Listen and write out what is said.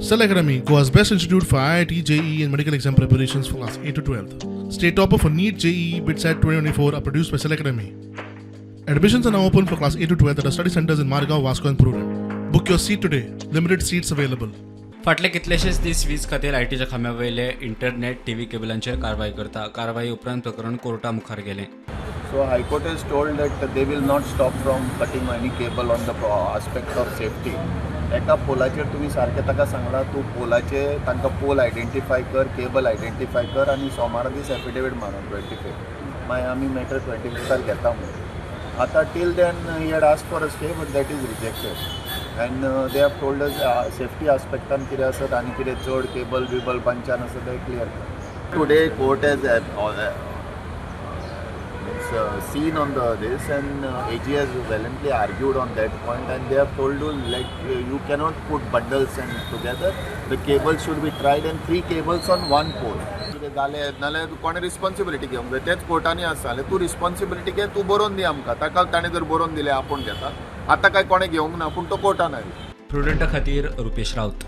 Cell Academy, Goa's best institute for IIT, JEE, and medical exam preparations for class 8 to 12. State topper for NEET, JEE, BITSAT 2024 are produced by Cell Academy. Admissions are now open for class 8 to 12 at our study centers in Margao, Vasco, and Prudent. Book your seat today. Limited seats available. फाटले कितलेशेच दीस वीज खातें लायटीच्या खांब्या वयले internet TV केबलांचेर कारवाय करता. कारवाई उपरांत प्रकरण कोर्टा मुखार गेलें. So High Court has told that they will not stop from cutting any cable on the aspect of safety. एका पोलाचेर तुमी सारकें ताका सांगलां, तूं पोलाचे तांकां पोल आयडेंटिफाय कर, केबल आयडेंटिफाय कर आनी सोमारा दीस एफिडेवीट मारून 25th. मागीर आमी मॅटर 25 घेता म्हणून. आतां till then he had asked for a stay, but that is rejected and they have told us safety आस्पेक्टान कितें आसत आनी कितें चड केबल बिबल पंचान आसा तें क्लियर कर. Today court has means seen on the this and AG has valiantly argued on that point and they have told you, like, you cannot put bundles and together. The cable should be tried and three cables on one pole कितें जालें नाल्यार कोणें responsibility घेवंक जाय. तेच कोर्टांनी आसा जाल्यार तूं रिस्पॉन्सिबिलिटी घे, तूं बरोवन दी आमकां. ताका ताणें जर बरोवन दिलें आपूण घेता, आतां काय कोणें घेवंक ना, पूण तो कोर्टान आयलो. प्रुडंटा खातीर रुपेश राऊत.